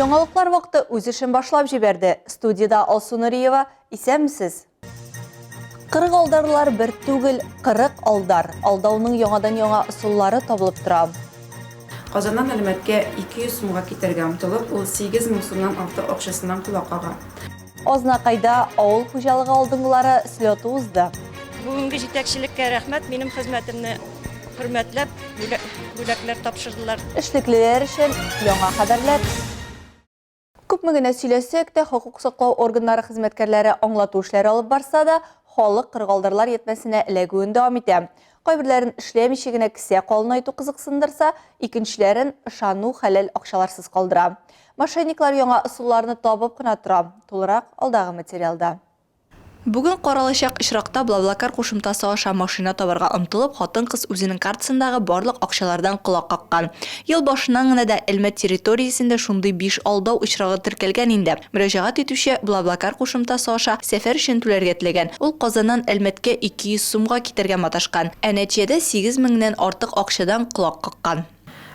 Яңалыклар вакыты үз эшен башлап җибәрде. Студиядә Алсу Нуриева. Исәнмесез! 40 алдарлар бер түгел, 40 алдар. Алдауның яңадан-яңа ысуллары табылып тора. Казаннан Әлмәткә 200 сумга китәргә омтылып, ул 8000 сумнан артык акчасыннан колак кага. Азнакайда авыл хуҗалыгы алдынгылары слеты узды. Бүгенге җитәкчелеккә рәхмәт, минем хезмәтемне хөрмәтләп, бүләкләр тапшырдылар. Эшлеклеләр өчен яңа хәбәрләр. Күпме генә сөйләсәк тә, хокук саклау органнары хезмәткәрләре аңлату эшләре алып барса да, халык кыргалдарлар ятьмәсенә эләгүен дәвам итә. Кайберләрен эшләмичә генә кесә калынайту кызыксындырса, икенчеләрен ышану хәләл акчаларсыз калдыра. Мошенниклар яңа ысулларны табып кына тора. Тулырак алдагы материалда. Бүген каралачак очракта BlaBlaCar кушымтасы аша машина табарга омтылып, хатын-кыз үзенең картасындагы барлык акчалардан колак каккан. Ел башыннан гына да Әлмәт территориясендә шундый биш алдау очрагы теркәлгән инде. Мөрәҗәгать итүче BlaBlaCar кушымтасы аша сәфәр өчен түләргә теләгән. Ул Казаннан Әлмәткә 200 сумга китәргә маташкан. Ә нәтиҗәдә 8 меңнән артык акчадан колак каккан.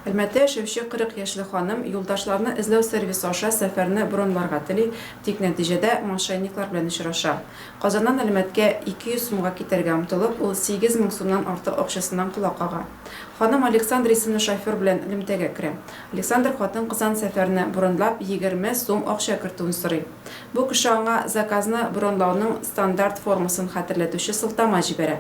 Әлмәттә яшәүче 40 яшьлек ханым юлдашларны эзләү сервисы аша сәфәрне броньларга тели, тик нәтиҗәдә мошенниклар белән очраша. Казаннан Әлмәткә 200 сумга китәргә омтылып, ул 8000 сумнан артык акчасыннан колак кага. Ханым Александр исемле шофер белән элемтәгә керә. Александр хатын-кыздан сәфәрне броньлап 20 сум акча кертүен сорый. Бу кеше аңа заказны броньлауның стандарт формасын хәтерләтүче сылтама җибәрә.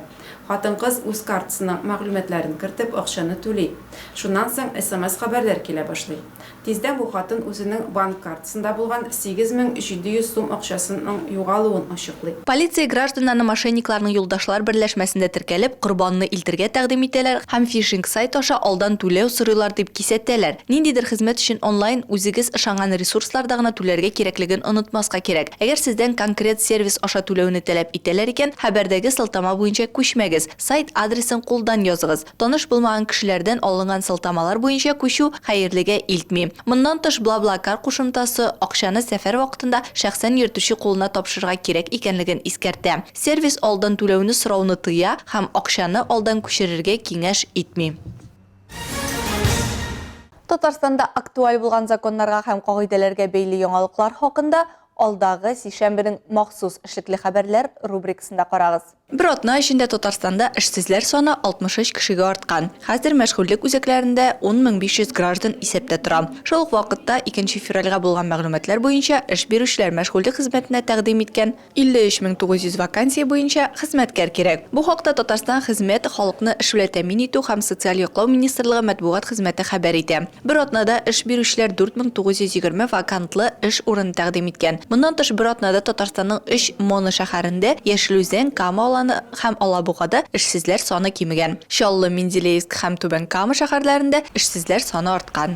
Хатын-кыз үз картасының мәгълүматларын кертеп, акчаны түли. Шуннан соң смс-хәбәрләр килә башлый. Тиздән бу хатын үзенең банк картасында булган 8700 сум акчасының югалуын ачыклый. Полиция гражданнарны мошенникларның юлдашлар берләшмәсендә теркәлеп, корбанны илтергә тәкъдим итәләр һәм фишинг-сайт аша алдан түләү сорыйлар дип кисәтәләр. Ниндидер хезмәт өчен онлайн үзегез ышанган ресурсларда гына түләргә кирәклеген онытмаска кирәк. Әгәр сездән конкрет сервис аша түләүне таләп итәләр икән, хәбәрдәге сылтама буенча күчмәгез, сайт адресын кулдан языгыз. Таныш булмаган кешеләрдән алынган сылтамалар буенча күчү хәерлегә илтми. Моннан тыш, BlaBlaCar кушымтасы акчаны сәфәр вакытында шәхсән йөртүче кулына тапшырырга кирәк икәнлеген искәртә. Сервис алдан түләүне сорауны тыя һәм акчаны алдан күчерергә киңәш итми. Татарстанда актуаль булган законнарга һәм кагыйдәләргә бәйле яңалыклар хакында алдагы сишәмбенең махсус эшлекле хәбәрләр рубрикасында карагыз. Бер атна эчендә Татарстанда эшсезләр саны 63 кешегә арткан. Хәзер мәшгульлек үзәкләрендә 10 500 граждан исәптә тора. Шул ук вакытта, 2 февральгә булган мәгълүматлар буенча, эш бирүчеләр мәшгульлек хезмәтенә тәкъдим иткән 53 900 вакансия буенча хезмәткәр кирәк. Бу хакта Татарстан Хезмәт, халыкны эш белән тәэмин итү һәм социаль яклау министрлыгы матбугат хезмәте хәбәр итә. Бер атнада эш бирүчеләр 4920 вакантлы эш урыны тәкъдим иткән. Моннан тыш, бер атнада Татарстанның өч моношәһәрендә, Яшел Үзән, Кама Аланы һәм Алабугада эшсезләр саны кимегән. Чаллы, Менделеевск һәм Түбән Кама шәһәрләрендә эшсезләр саны арткан.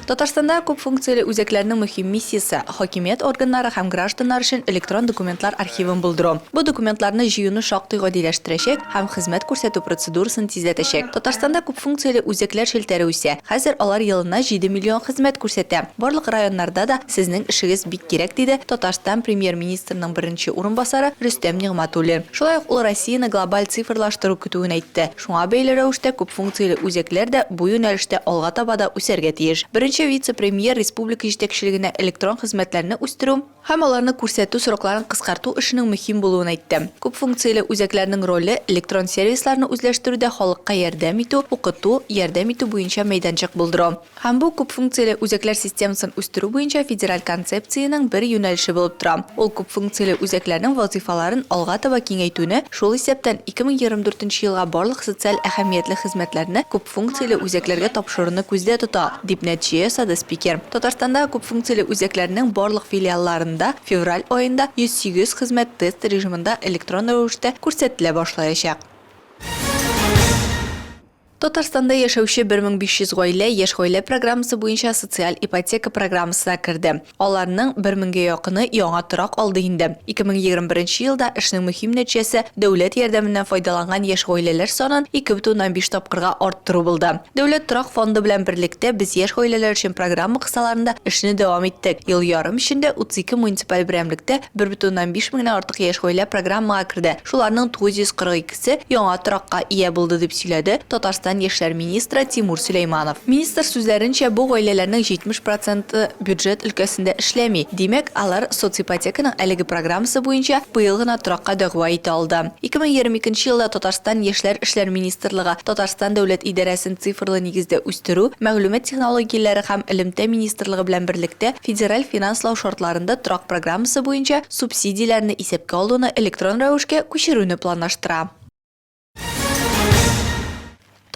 Татарстанда күп функцияле үзәкләрнең мөһим миссиясе, хакимият органнары һәм гражданнар өчен электрон документлар архивын булдыру. Бу документларны җыюны шактый гадиләштерәчәк һәм хезмәт күрсәтү процедурасын тизләтәчәк. Татарстанда күп функцияле үзәкләр челтәре үсә. Хәзер алар елына 7 миллион хезмәт күрсәтә. Барлык районнарда да сезнең эшегез бик кирәк, диде Татарстан Премьер-министрының беренче урынбасары Рөстәм Нигъмәтуллин. Шулай ук ул Россияне глобаль цифрлаштыру көтүен әйтте. Шуңа бәйле рәвештә күпфункцияле үзәкләр дә бу юнәлештә алга таба да үсәргә тиеш. Беренче вице-премьер республика җитәкчелегенә электрон хезмәтләрне үстерү һәм аларны күрсәтү срокларын кыскарту эшенең мөһим булуын әйтте. Күпфункцияле үзәкләрнең роле, электрон сервисларны үзләштерүдә халыкка ярдәм итү, укыту, ярдәм итү буенча мәйданчык булдыру. Һәм бу күпфункцияле үзәкләр системасын үстерү буенча федераль концепциянең бер юнәлеше булып тора. Ул күпфункцияле үзәкләрнең вазыйфаларын алга таба киңәйтүне, шул исәптән 2024 нче елга барлык социаль әһәмиятле хезмәтләрне күпфункцияле үзәкләргә тапшыруны күздә тота, дип нәтиҗә ясады спикер. Татарстанда күпфункцияле үзәкләрнең барлык филиалларында февраль аенда 108 хезмәт тест режимында электрон рәвештә күрсәтелә башлаячак. Татарстанда яшәүче 1500 гаилә Яшь гаилә программасы буенча социаль ипотека программасына керде. Аларның бер меңгә якыны яңа торак алды инде. 2021 елда эшнең мөһим нәтиҗәсе дәүләт ярдәменнән файдаланган яшь гаиләләр санын 2,5 тапкырга арттыру булды. Дәүләт торак фонды белән берлектә без яшь гаиләләр өчен программа кысаларында эшне дәвам иттек. Ел ярым эчендә 32 муниципаль берәмлектә 1,5 меңнән артык яшь гаилә программага керде, шуларның 942 се яңа торакка ия булды, дип сөйләде Татарстан. Татарстан яшьләр министры Тимур Сөләйманов. Министр сүзләренчә, бу гаиләләрнең 70 проценты бюджет өлкәсендә эшләми, димәк, алар соципотеканың әлеге программасы буенча быел гына торакка дәгъва итә алды. 2022 елда Татарстан Яшьләр эшләр министрлыгы Татарстан дәүләт идарәсен цифрлы нигездә үстерү, мәгълүмат технологияләре һәм элемтә министрлыгы белән берлектә федераль финанслау шартларында торак программасы буенча субсидияләрне исәпкә алуны электрон рәвешкә күчерүне планлаштыра.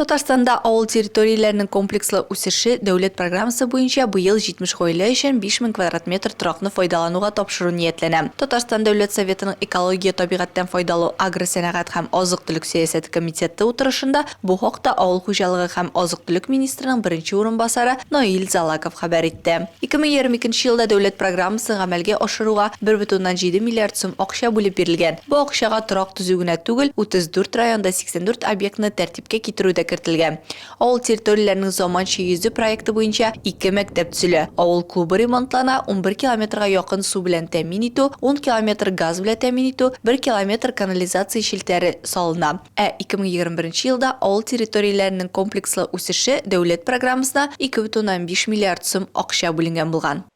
Татарстанда авыл территорияләренең комплекслы үсеше дәүләт программасы буенча быел 70 гаилә өчен 5000 квадрат метр торакны файдалануга тапшыру ниятләнә. Татарстан Дәүләт Советының экология, табигатьтән файдалу, агросәнәгать һәм азык-төлек сәясәте комитеты утырышында бу хакта авыл хуҗалыгы һәм азык-төлек министрының беренче урынбасары Наил Залаков хәбәр итте. 2022 елда дәүләт программасын гамәлгә ашыруга 1,7 миллиард сум акча бүлеп бирелгән. Бу акчага торак төзү генә түгел, 34 районда 84 объектны тәртипкә китерү дә кертелгән. Авыл территорияләренең заманча йөзе проекты буенча ике мәктәп төзелә, авыл клубы ремонтлана, 11 километрга якын су белән тәэмин итү, 10 километр газ белән тәэмин итү, бер километр канализация челтәре салына. Ә 2021 елда авыл территорияләренең комплекслы үсеше дәүләт программасына 2,5 миллиард сум акча бүленгән булган.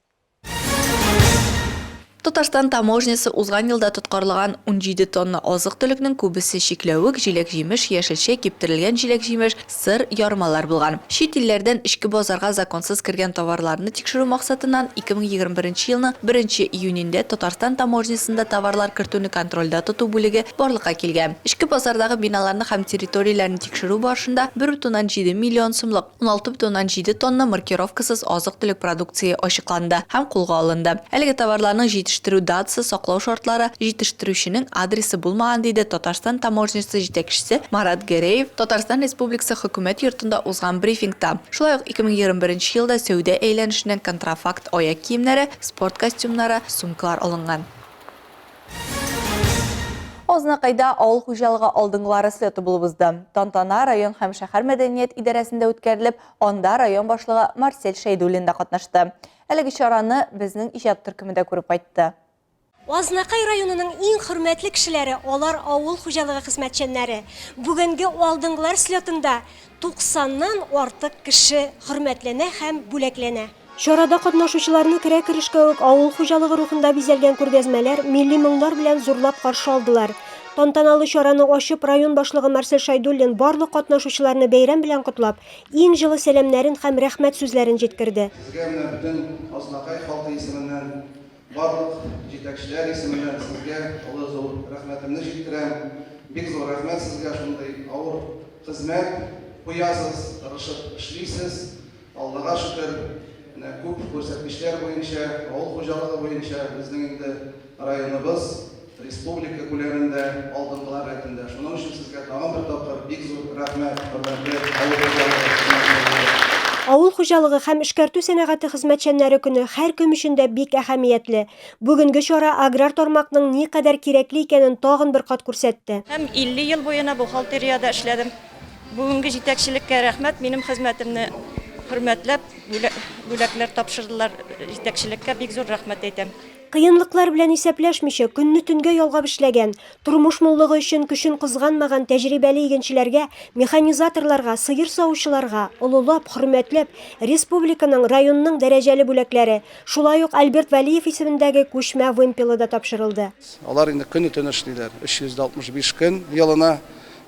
Татарстан таможнясы узган елда тоткарлаган 17 тонна азык-төлекнең күбесе чикләвек, җиләк-җимеш, яшелчә, киптерелгән җиләк-җимеш, сыр, ярмалар булган. Чит илләрдән эчке базарга законсыз кергән товарларны тикшерү максатыннан 2021 елның беренче июнендә Татарстан таможнясында товарлар кертүне контрольдә тоту бүлеге барлыкка килгән. Эчке базардагы биналарны һәм территорияләрне тикшерү барышында 1,7 миллион сумлык 16,7 тонна маркировкасыз азык-төлек продукция ачыкланды һәм кулга алынды. Әлеге товарларның җитештерү датасы, саклау шартлары, җитештерүченең адресы булмаган, диде Татарстан таможнясы җитәкчесе Марат Гәрәев Татарстан Республикасы Хөкүмәт йортында узган брифингта. Шулай ук 2021 елда сәүдә әйләнешеннән контрафакт аяк киемнәре, спорт костюмнары, сумкалар алынган. Азнакайда авыл хуҗалыгы алдынгылары слеты булып узды. Тантана район һәм шәһәр мәдәният идарәсендә үткәрелеп, анда район башлыгы Марсель Шәйдуллин да катнашты. Әлеге чараны безнең иҗат төркеме дә күреп кайтты. Азнакай районының иң хөрмәтле кешеләре, алар авыл хуҗалыгы хезмәтчәннәре. Бүгенге алдынгылар слетында туксаннан артык кеше хөрмәтләнә һәм бүләкләнә. Чарада катнашучыларны керә-керешкә үк авыл хуҗалыгы рухында бизәлгән күргәзмәләр, милли моңнар белән зурлап каршы алдылар. Тантаналы чараны ачып, район башлыгы Марсель Шәйдуллин барлык катнашучыларны бәйрәм белән котлап, иң җылы сәламнәрен һәм рәхмәт сүзләрен җиткерде. Сезгә менә бөтен Азнакай халкы исеменнән, барлык җитәкчеләр исеменнән сезгә олы зур рәхмәтемне җиткерәм. Бик зур рәхмәт сезгә, шундый авыр хезмәт куясыз, тырышып эшлисез. Аллага шөкер, менә күп күрсәткечләр буенча, авыл хуҗалыгы буенча безнең инде районыбыз республика күләмендә алдынгылар рәтендә. Шуның өчен сезгә тагын бер тапкыр бик зур рәхмәт, хөрмәтле авыл хуҗалыгы хезмәтчәннәре. Авыл хуҗалыгы һәм эшкәртү сәнәгате хезмәтчәннәре көне һәркем өчен дә бик әһәмиятле. Бүгенге чара аграр тармакның никадәр кирәкле икәнен тагын бер кат күрсәтте. Һәм 50 ел буена бухгалтериядә эшләдем. Бүгенге җитәкчелеккә рәхмәт, минем хезмәтемне хөрмәтләп, бүләкләр тапшырдылар. Җитәкчелеккә бик зур рәхмәт әйтәм. Кыенлыклар белән исәпләшмичә, көнне төнгә ялгап эшләгән, тормыш муллыгы өчен көчен кызганмаган тәҗрибәле игенчеләргә, механизаторларга, сыер савучыларга, олылап, хөрмәтләп, республиканың, районның дәрәҗәле бүләкләре, шулай ук Альберт Вәлиев исемендәге күчмә вымпелы да тапшырылды. Алар инде көне-төне эшлиләр, 365 көн елына.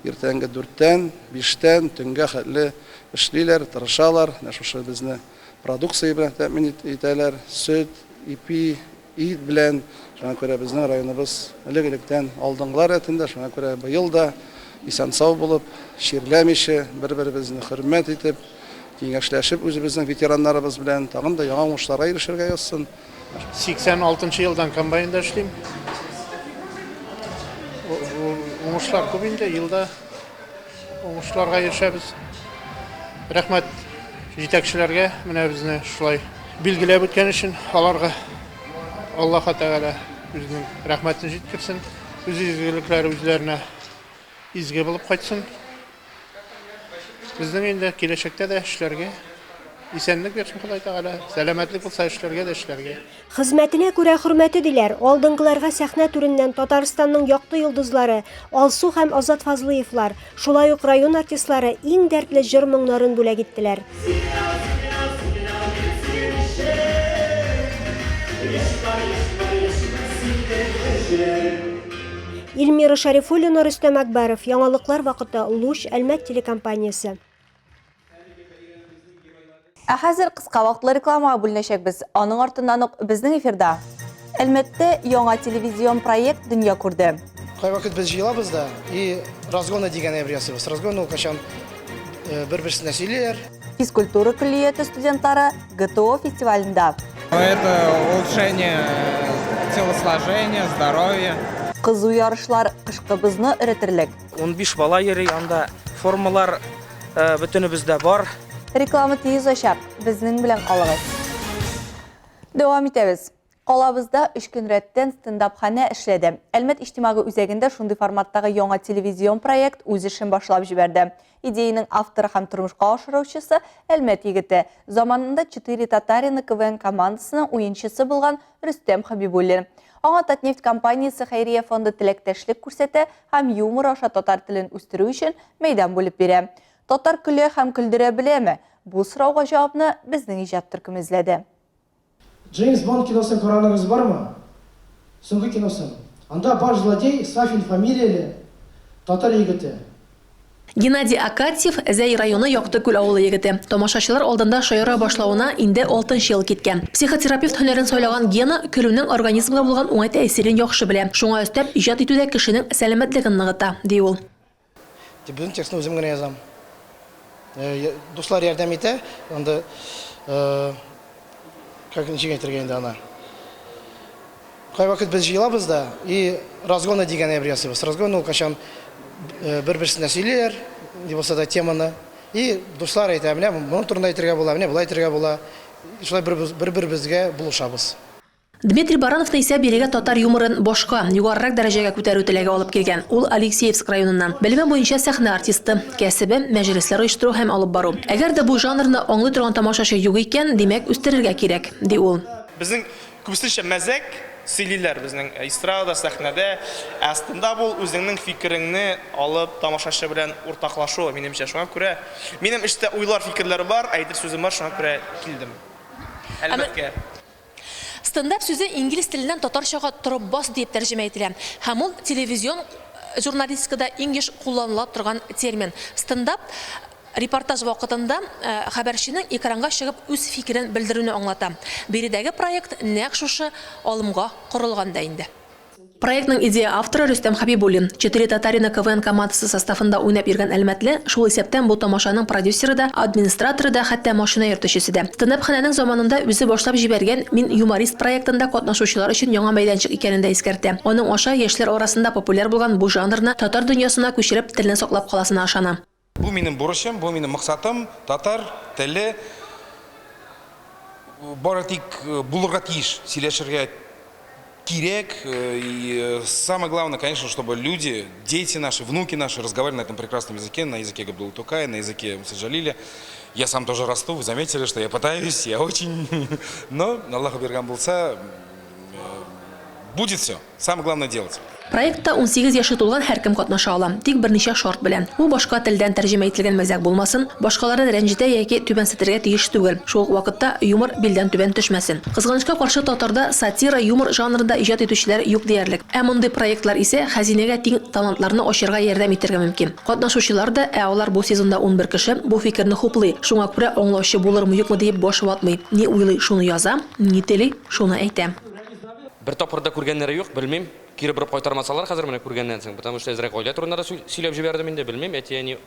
Иртәнге дүрттән, биштән, төнгә хәтле эшлиләр, тырышалар. Менә шушы безне продукция белән тәэмин итәләр, сөт, ипи, ит белән. Шуңа күрә безнең районыбыз элек-электән алдынгылар рәтендә. Шуңа күрә быел да исән-сау булып, чирләмичә, бер-беребезне хөрмәт итеп, киңәшләшеп үзебезнең ветераннарыбыз белән тагын да яңа уңышларга ирешергә язсын. 86 нчы елдан комбайнда эшлим. Уңышлар күп инде, елда уңышларга ирешәбез. Рәхмәт җитәкчеләргә, менә безне шулай билгеләп үткән өчен аларга Аллаһ Тәгалә үзенең рәхмәтен җиткерсен, үз изгелекләре үзләренә изге булып кайтсын. Безнең инде киләчәктә дә эшләргә. Исәнлек бирсен Ходай Тәгалә, сәламәтлек булса эшләргә дә эшләргә. Хезмәтенә күрә хөрмәте диләр, алдынгыларга сәхнә түреннән Татарстанның якты йолдызлары Алсу һәм Азат Фазлыевлар, шулай ук район артистлары иң дәртле җыр-моңнарын бүләк иттеләр. Илмира Шәрифуллина, Рөстәм Әкбәров, Яңалыклар вакыты, Луч, Әлмәт телекомпаниясе. Ә хәзер кыска вакытлы рекламага бүленәчәкбез. Аның артыннан ук безнең эфирда Әлмәттә яңа телевизион проект дөнья күрде. Кайвакыт без җыелабыз да и разгоны дигән әйбер ясыйбыз. Разгон ул кайчан э, бер-берсенә сөйлиләр. Физкультура көллияте студентлары ГТО фестивалендә. Это улучшение телосложения, здоровья. Кызу ярышлар кышкы бозны эретерлек. 15 бала йөри анда, формалар Бөтенебездә бар. Реклама тиз узачак, безнең белән калыгыз. Дәвам итәбез. Калабызда өч көн рәттән стендапханә эшләде. Әлмәт иҗтимагый үзәгендә шундый форматтагы яңа телевизион проект үз эшен башлап җибәрде. Идеянең авторы һәм тормышка ашыручысы Әлмәт егете, заманында Четыре татарина КВН командасының уенчысы булган Рөстәм Хәбибуллин. Аңа Татнефть компаниясе хәйрия фонды теләктәшлек күрсәтә һәм юмор аша татар телен үстерү өчен мәйдан бүлеп бирә. Татар көлә һәм көлдерә беләме? Бу сорауга җавапны безнең иҗат төркеме эзләде. Джеймс Бонд киносын караганыгыз бармы? Соңгы киносын. Анда баш злодей Сафин фамилияле татар егете. Геннадий Акатьев, Зәй районы Якты Күл авылы егете. Тамашачылар алдында шаяра башлавына инде алтынчы ел киткән. Психотерапевт һөнәрен сайлаган Гена көлүнең организмга булган уңай тәэсирен яхшы белә. Шуңа өстәп, иҗат итү дә кешенең сәламәтлеген ныгыта, ди ул. Бөтен текстны үзем генә язам. Дуслар ярдәм итә, анда как ничек әйтергә инде аны. Кайвакыт без җыелабыз да и разгоны дигән әйбер ясыйбыз. Разгон ул кайчан бер-берсенә сөйлиләр, ни булса да теманы. И дуслар әйтә, менә моның турында әйтергә була, менә болай әйтергә була. Шулай бер-беребезгә булышабыз. Дмитрий Барановны исә бирегә татар юморын башка, югарырак дәрәҗәгә күтәрү теләге алып килгән. Ул Алексеевск районыннан. Белеме буенча сәхнә артисты. Кәсебе, мәҗлесләр оештыру һәм алып бару. Әгәр дә бу жанрны аңлый торган тамашачы юк икән, димәк, үстерергә кирәк, ди ул. Безнең Күбесенчә мәзәк сөйлиләр безнең эстрада, сәхнәдә. Ә стендап ул үзеңнең фикереңне алып тамашачы белән уртаклашу, минемчә. Шуңа күрә минем эчтә уйлар, фикерләр бар, әйтер сүзем бар, шуңа күрә килдем. Әлмәткә. Стендап сүзе инглиз теленнән татарчага торып бас диеп тәрҗемә ителә һәм ул телевизион журналистикада иң еш кулланыла торган термин. Стендап Репортаж вакытында хәбәрченең экранга чыгып үз фикерен белдерүне аңлата. Биредәге проект нәкъ шушы алымга корылган да инде. Проектның идея авторы Рөстәм Хәбибуллин. Четыре татарина КВН командасы составында уйнап йөргән әлмәтле, шул исәптән бу тамашаның продюсеры да, администраторы да, хәтта машина йөртүчесе дә. Стендап-ханәнең заманында үзе башлап җибәргән Мин юморист проектында катнашучылар өчен яңа мәйданчык икәнен дә искәртә. Аның аша яшьләр арасында популяр булган бу жанрны татар дөньясына күчереп, телне саклап каласына ышана. Бу минем бурычым, бу минем максатым, татар теле бары тик булырга тиеш, сөйләшергә кирәк. И самое главное, конечно, чтобы люди, дети наши, внуки наши разговаривали на этом прекрасном языке, на языке Габдуллы Тукая, на языке Мусы Джалиля. Я сам тоже расту, вы заметили, что я пытаюсь, я очень, но Аллаһу биргән булса, будет все. Самое главное делать. Проектта 18 яше тулган һәркем катнаша ала, тик берничә шарт белән. Бу башка телдән тәрҗемә ителгән мәзәк булмасын, башкаларны рәнҗетә яки түбәнсетергә тиеш түгел. Шул ук вакытта юмор билдән түбән төшмәсен. Кызганычка каршы, татарда сатира, юмор жанрында иҗат итүчеләр юк диярлек. Ә мондый проектлар исә хәзинәгә тиң талантларны ачарга ярдәм итәргә мөмкин. Катнашучылар да, ә алар бу сезонда 11 кеше, бу фикерне хуплый. Шуңа күрә аңлаучы булырмы-юкмы диеп баш ватмый. Ни уйлый, шуны яза, ни тели, шуны әйтә. Бер тапкыр да күргәннәре юк, белмим. Кире борып кайтармасалар хәзер менә күргәннән соң, потому что әзрәк гаилә турында да сөйләп җибәрдем инде, белмим, әти-әни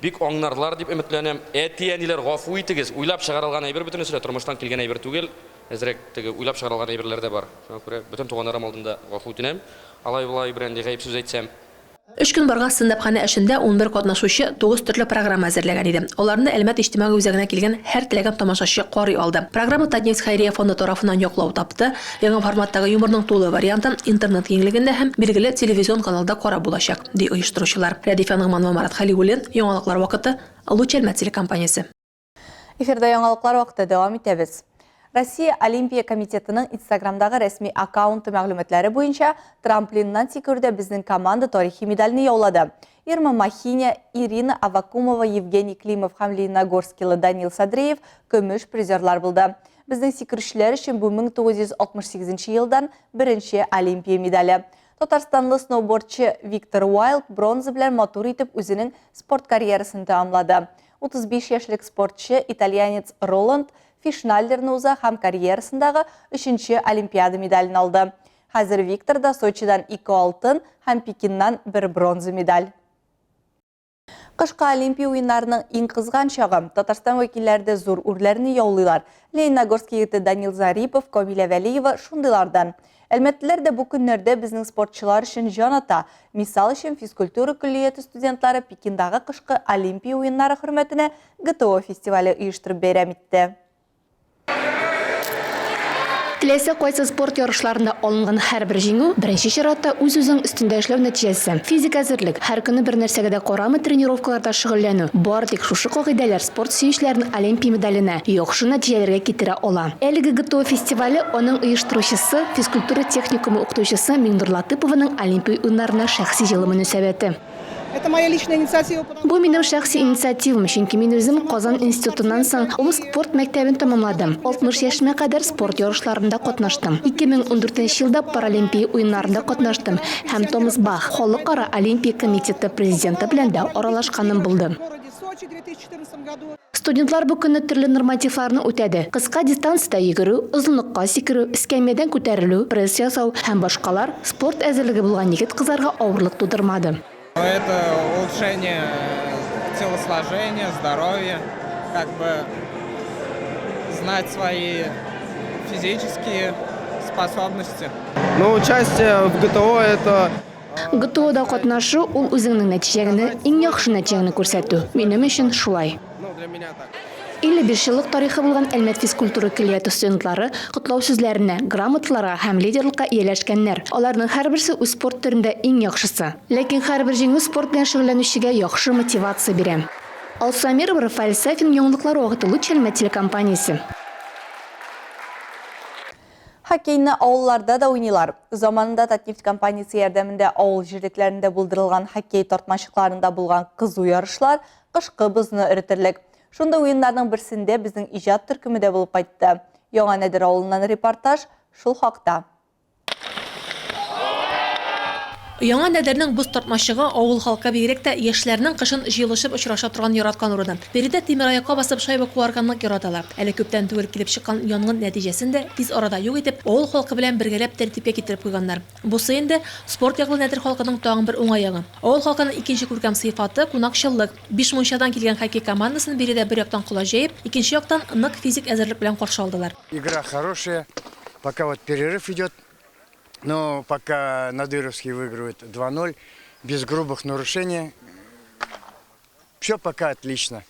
бик аңнарлар дип өметләнәм. Әти-әниләр, гафу итегез, уйлап чыгарылган әйбер бөтенесе дә тормыштан килгән әйбер түгел, әзрәк теге уйлап чыгарылган әйберләр дә бар. Шуңа күрә бөтен туганнарым алдында гафу үтенәм, алай-болай берәнди гаеп сүз әйтсәм. Өч көн барган стендапханә эшендә 11 катнашучы тугыз төрле программа әзерләгән иде. Аларны Әлмәт иҗтимагый үзәгенә килгән һәр теләгән тамашачы карый алды. Программа Татнефть хәйрия фонды тарафыннан яклау тапты. Яңа форматтагы юморның тулы вариантын интернет киңлегендә һәм билгеле телевизион каналда карап булачак, ди оештыручылар. Рәдифә Ногманова, Марат Хәлиуллин, Яңалыклар вакыты, Луч Әлмәт телекомпаниясе. Эфирда яңалыклар вакыты дәвам итәбез. Россия Олимпия комитетының Инстаграмдагы рәсми аккаунты мәгълүматлары буенча, трамплиннан сикерүдә безнең команда тарихи медальне яулады. Ирма Махиня, Ирина Аввакумова, Евгений Климов һәм Лениногорскилы Данил Садреев көмеш призерлар булды. Безнең сикерүчеләр өчен бу 1968 елдан беренче Олимпия медале. Татарстанлы сноубордчы Виктор Уайлд бронза белән матур итеп үзенең спорт карьерасын тәмамлады. 35 яшьлек спортчы итальянец Роланд Фишнальдерны уза һәм карьерасындагы өченче Олимпиада медален алды. Хәзер Викторда Сочидан ике алтын һәм Пекиннан бер бронза медаль. Кышкы Олимпия уеннарының иң кызган чагы. Татарстан вәкилләре дә зур үрләрне яулыйлар. Лениногорск егете Данил Зарипов, Камилә Вәлиева шундыйлардан. Әлмәтлеләр дә бу көннәрдә безнең спортчылар өчен җан ата. Мисал өчен, физкультура көллияте студентлары Пекиндагы кышкы Олимпия уеннары хөрмәтенә ГТО фестивале оештырып бәйрәм итте. Теләсә кайсы спорт ярышларында алынган һәрбер җиңү, беренче чиратта, үз-үзең өстендә эшләү нәтиҗәсе. Физик әзерлек, һәр көнне бернәрсәгә дә карамый тренировкаларда шөгыльләнү, бары тик шушы кагыйдәләр спорт сөючеләрен Олимпия медаленә, яхшы нәтиҗәләргә китерә ала. Әлеге ГТО фестивале аның оештыручысы, физкультура техникумы укытучысы Миңнур Латыпованың Олимпия уеннарына шәхси җылы мөнәсәбәте. Это моя личная инициатива. Бу минем шәхси инициативам, чөнки мин үзем Казан институтыннан соң Омск спорт мәктәбен тәмамладым. 60 яшемә кадәр спорт ярышларында катнаштым. 2014 елда Паралимпия уеннарында катнаштым һәм Томас Бах, Халыкара олимпия комитеты президенты белән дә аралашканым булды. Студентлар бу көнне төрле нормативларны үтәде, кыска дистанциядә йөгерү, озынлыкка сикерү, эскәмиядән күтәрелү, пресс ясау һәм башкалар Спорт әзерлеге булган егет-кызларга авырлык тудырмады. Это улучшение телосложения, здоровья, как бы знать свои физические способности. Ну, участие в ГТО это ГТОда катнашу, ул үзеңнең нәтиҗәңне, иң яхшы нәтиҗәңне күрсәтү. Минем өчен шулай. 55 еллык тарихы булган Әлмәт физкультура көллияте студентлары котлау сүзләренә, грамоталарга һәм лидерлыкка ияләшкәннәр. Аларның һәрберсе үз спорт төрендә иң яхшысы. Ләкин һәрбер җиңү спорт белән шөгыльләнүчегә яхшы мотивация бирә. Алсу Әмирова, Рафаэль Сафин, Яңалыклар вакыты, Луч Әлмәт телекомпаниясе. Хоккейны авылларда да уйныйлар. Заманында Татнефть компаниясе ярдәмендә авыл җирлекләрендә булдырылган хоккей тартмачыкларында булган кызу ярышлар кышкы бозны эретерлек. Шундый уеннарның берсендә безнең иҗат төркеме дә булып кайтты. Яңа Нәдер авылыннан репортаж шул хакта. Яңа Нәдернең боз тартмачыгы авыл халкы, бигрәк тә яшьләрнең кышын җыелышып очраша торган яраткан урыны. Биредә тимераякка басып шайба куарга нык яраталар. Әле күптән түгел килеп чыккан янгын нәтиҗәсен дә тиз арада юк итеп, авыл халкы белән бергәләп тәртипкә китереп куйганнар. Бусы инде, спорт яклы Нәдер халкының тагын бер уңай ягы. Авыл халкының икенче күркәм сыйфаты, кунакчыллык. Бишмунчадан килгән хоккей командасын биредә бер яктан колач җәеп, икенче яктан нык физик әзерлек белән каршы алдылар. Игра хорошая, пока вот перерыв идет. Но пока Надыровский выигрывает 2-0, без грубых нарушений. Все пока отлично.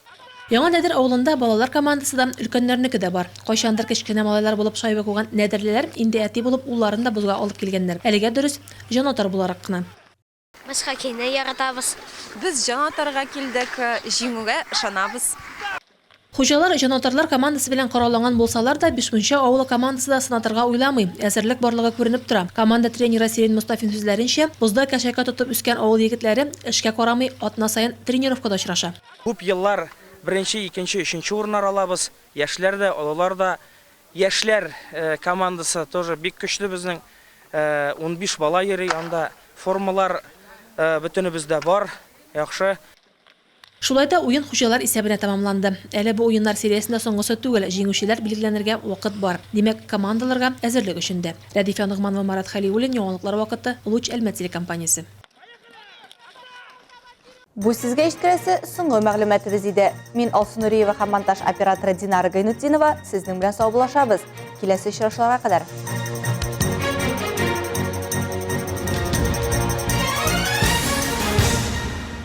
Яңа Нәдер авылында балалар командасы да, өлкәннәрнеке дә бар. Кайчандыр кечкенә малайлар булып шайба куган нәдерлеләр инде әти булып улларын да бозга алып килгәннәр. Әлегә дөрес, җанатар буларак кына. Без хоккейны яратабыз. Без җанатарга килдек, җиңүгә ышанабыз. Хуҗалар җанатарлар командасы белән коралланган булсалар да, Бишмунча авылы командасы да сынатырга уйламый. Әзерлек барлыгы күренеп тора. Команда тренеры Сирин Мостафин сүзләренчә, бозда кәшәкә тотып үскән авыл егетләре, эшкә карамый, атна саен тренировкада очраша. Күп еллар беренче, икенче, өченче урыннар алабыз. Яшьләр дә, олылар да. Яшьләр командасы тоже бик көчле безнең. 15 бала йөри анда. Формалар бөтенебездә бар, яхшы. Шулай да уен хуҗалар исәбенә тәмамланды. Әле бу уеннар сериясендә соңгысы түгел, җиңүчеләр билгеләнергә вакыт бар. Димәк, командаларга әзерлек өчен дә. Рәдифә Ногманова, Марат Хәлиуллин, Яңалыклар вакыты, Луч Әлмәт телекомпаниясе. Бу сезгә җиткерәсе соңгы мәгълүматыбыз иде. Мин Алсу Нуриева һәм монтаж операторы Динара Гайнутдинова сезнең белән саубуллашабыз. Киләсе очрашуларга кадәр.